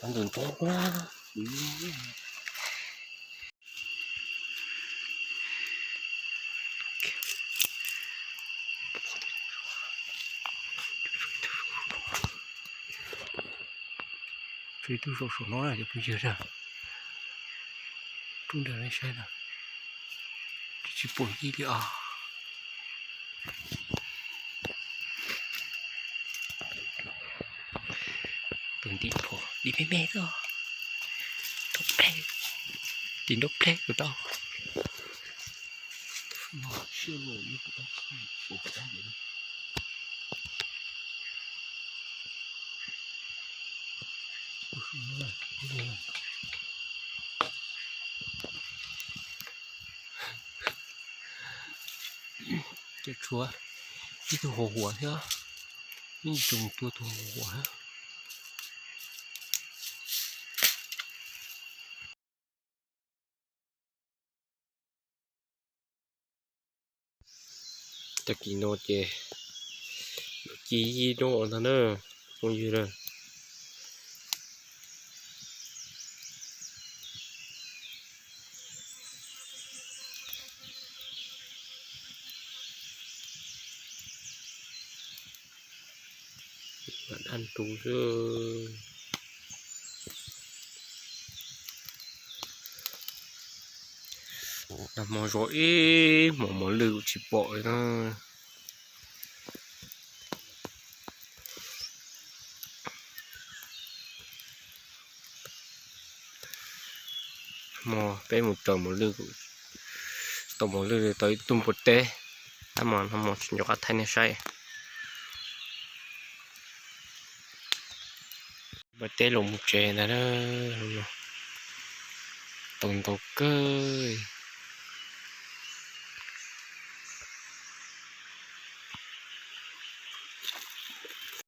Ntxoov ntxoo na. Tshuav ib tug zaum saum no na cov phooj ywg na. Rub nrad nej saib na. Tsis pom ncig li os. Tus ntim phom ntim me me xwb. Nrov pleg, ntim nrov pleg kuv tau. Ces tshuav ib tug huam huam thiab, ib tug tua tus huam huam thiab. Tag kis no ces ci ib hnub ntag na, phooj ywg na. Dab ntub xwb. Nag hmo zov ib hmos mos lwj kuj tsis pom li na. Hmo peb mus raws mos lwj, tau mos lwj tau ib tug npua teb, tab mas hmo tsis nco qab thaij nej saib. Npua teb los mus tsev ntag, tau ntau kawg.